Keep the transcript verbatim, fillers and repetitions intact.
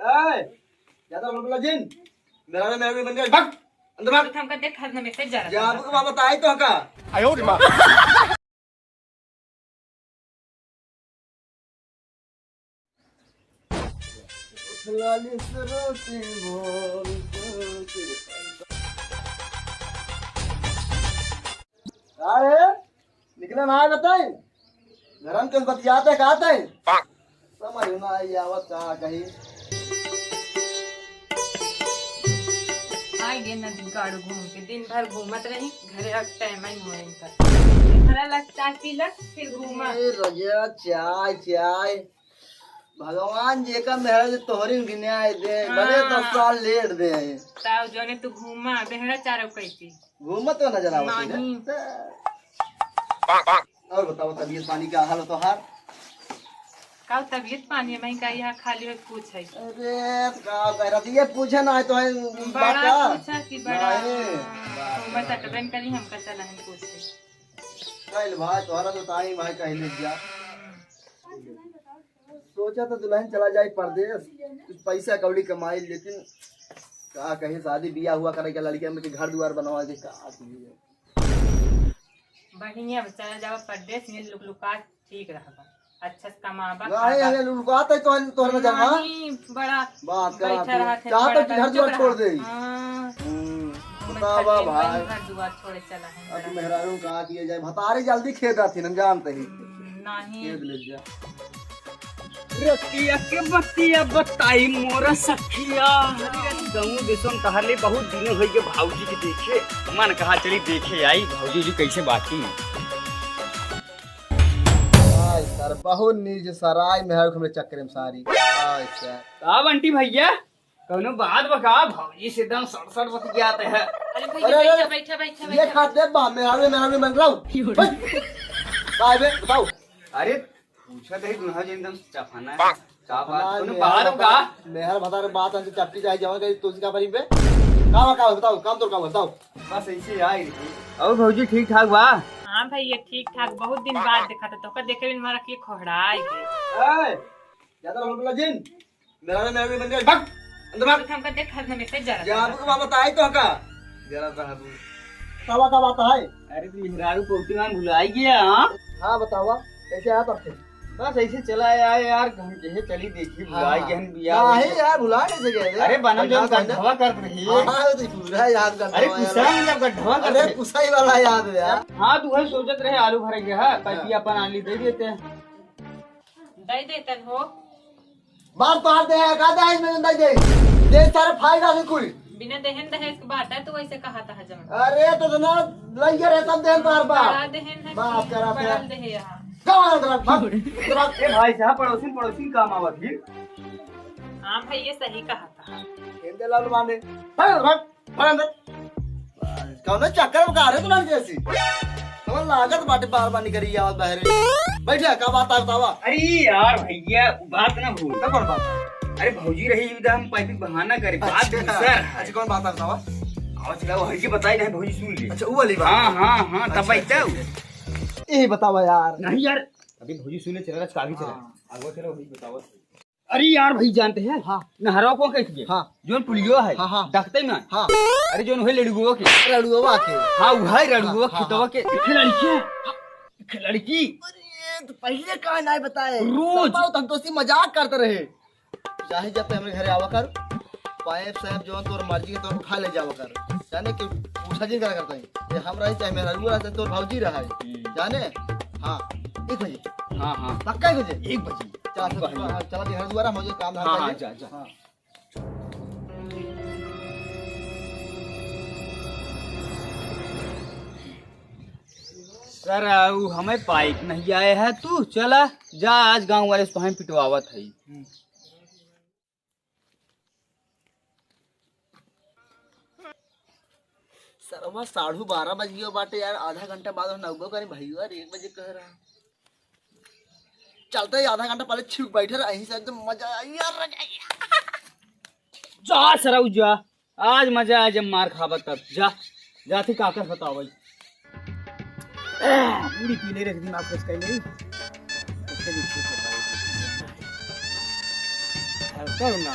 ए, ज्यादा बोल बोला जिन। मेरा, मेरा भी बन गया। भाग, अंदर भाग। तो हमका देख, हर हमेशा जा रहा जा, था। आपको बाबा बताई तो का? अरे, निकले ना बताई। गरम के बतियाते कहते हैं। समझ ना आई आवत का कही। आइ गे नदी गाड़ू घूम के, दिन भर घूमत रही, घरे अब टाइम ही होए इनका। भरा लग चाय पी लग, फिर घूमा। ए रजा, चाय, चाय। भगवान जेका मेहरा जे तोहरी गिनाए दे, भले हाँ। दस साल लेट दे। ताऊ जोने तू घूमा, बेहरा चारो कैसी। घूमत तो नजर आवत है। नहीं। और बताओ, तबीयत पानी का हाल है तोहार? का तबीयत पानी है, मैं का यहाँ खाली हो पूछ है। अरे, तो का कह रहा था, ये पूछे ना है तो है बड़ा बात का? पूछा कि बड़ा। नहीं। हाँ, बस। मैं तटबन करी, हमका चला है पूछ है। कल भाई, तोहरा तो ताई भाई कह ले जा। सोचा तो दुल्हन चला जाए परदेस, कुछ पैसा कौड़ी कमाई, लेकिन का कहे, शादी बियाह हुआ करे के लड़किया में के घर दुआर बनवा दे, का कहे। बढ़िया बा, चला जावा परदेस में लुकलुका ठीक रहबा, अच्छा से कमाबा, नहीं, खाबा। अरे लुलुकात है तो तोहर नजर में। नहीं, बड़ा बात करा बैठा तू। रहत है, चाहत बड़ा है कि घर दुआर चुप छोड़ रहा। दे। हाँ। हम्म, हम बतावा बच्चा भाई। घर दुआर छोड़े चला है अब बड़ा। मेहरारू का किया जाए, भतारे जल्दी खेद आथिन, हम जानते ही। नहीं। खेद ले जा। रतिया के बतिया बताई मोरा सखिया। गाँव देशों तहले बहुत दिन होइ गए भौजी के देखे। मन कहा चली देखे आई भौजी जी कैसे बाटी। आय सर, बहुत नीच सर, आय मेहर हमरे चक्कर में सारी। आय सर। का बंटी भैया, कौनो बात बा का? भौजी से एकदम सड़ सड़ बतियात है। अरे भैया, अरे, अरे, बैठा, बैठा, बैठा, ये बैठा। खाते बा, मेहर में, मेहर में बन रहा हूँ। का है बे? बताओ। अरे, पूछत है, दुल्हा जी एकदम चफना है। का बात? हमार कोनो मेहर बात हो बता-, का? मेहर बता रहे बात, हमसे चपटी चाहे जवान करी, तुलसी का परी बे? का बा, का बा, बताओ, काम तो का बा, बताओ। बस ऐसे आई। और भौजी ठीक ठाक बा? हाँ भैया, ठीक ठाक, बहुत दिन बाद देखा था, तोका देखे बिन हमारा के खोहड़ा आई गए। ए, ज्यादा बोल बोला जिन। मेरा, मेरा भी बन गया। भाग, अंदर भाग। तो हमका देख, हर हमेशा जरा जा, सा। आपको बाबा बताए तो का? जरा सा हबू। तवा का बात है? अरे, तू मेहरारू पौती मान भुलाई गया, हाँ? हाँ, बतावा, कैसे आया तब से? बस ऐसे चला आया यार, हम कहे चली देखी, हाँ, भुलाई हाँ। गहन बिया हाँ, हो है गया। यार, भुला कैसे गए रे? अरे, बनम जब भुला गड्ढवा करत रही। हाँ, हाँ, तो पूरा याद करता अरे, हूँ यार। कुसा में जब गड्ढवा करत अरे, रही। कुसाई वाला याद है यार। हाँ, तू वही सोचत रहे, आलू भरे गया है, हाँ। पैपिया अपन आली दे देते हैं। दे देतन हो। बार तोहार दे है, का दहेज में दे दे? दे सारे फायदा से कुल। बिना दहेन दहेज के बात है, तो वैसे कहा था जवन। अरे, तो जना लइया रे, सब देहन तोहार बाप। बड़ा दहेन है बाप कि करा बड़ा था। दहेज है। कहाँ अंदर भाग, अंदर भाग। ए भाई साहब, पड़ोसी, पड़ोसी काम आवत ही। हाँ भाई, ये सही कहा था। खेल दे लाल माने। भाग, भाग। भाग अंदर। कौनो चक्कर में का रे तू लड़के ऐसी? कौन लागत बाटे बार बार निकरी आवत बाहर। बैठे, का बात है बतावा? अरे यार भैया, बात ना भूल। का कौन बात है? अरे भौजी रही इधर, हम पाइपी बहाना करे, बात अच्छा, दूसर है। अच्छा, कौन बात है बतावा? आवाज चला, वो हल्की बताई नहीं, भौजी सुन ले। अच्छा, वो वाली बात। हाँ, हाँ, हाँ, तब अच्छा, बैठो। अच्छा, अच्छा। यही बतावा यार। नहीं यार, अभी भौजी सुने चला, आगे चला। हाँ। आगे चला, वही बतावा। अरे यार भाई जानते हैं? हाँ। नहरवा को कैसे? हाँ। जोन पुलियो है। हाँ, हाँ। डकते ना। हाँ। अरे जोन है लड़ुओ के। लड़ुआ के। हाँ, वो है लड़ुआ हाँ, खेतवा हाँ। के। एक लड़की। एक लड़की। अरे, तो पहले काहे ना बताए? रोज। सब बहुत हम तो उससे मजाक करते रहे। चाहे जब ते हमरे घरे आवा कर, पाइप साहब जोन तोर मर्जी के तोर उठा ले जावा कर। जाने के पूछा जिन करा करता है। ये हम रही चाहे मेहरारू रहा, चाहे तोर भौजी रहा है। हम्म। जाने? हाँ, एक बजे। हाँ, हाँ। पक्का एक बजे? एक बजे। चल, चल, पक्का। चल, चल, घर दुआरा, मुझे काम धाम हाँ, हाँ, करिए। जा, जा। हाँ। सर, ऊ हमें पाइप नहीं आए है, तू चला, जा, आज गाँव वाले से तो हम पिटवावत है। हम्म। सरवा साढ़ू बारह बज गयो बाटे यार, आधा घंटा बाद हम नौबो करी भैया, अरे एक बजे कह रहा। चलते ही आधा घंटा पहले छिप बैठे रहा, यहीं से एकदम मजा आई यार, रजाई। जा सरऊ जा, आज मजा आए जब मार खाबा तब। जा, जाते काकर बताओ भाई। बीड़ी पी ले रे, दिमाग fresh कर ले। अच्छा, ये ठीक है भाई। हल्का ना।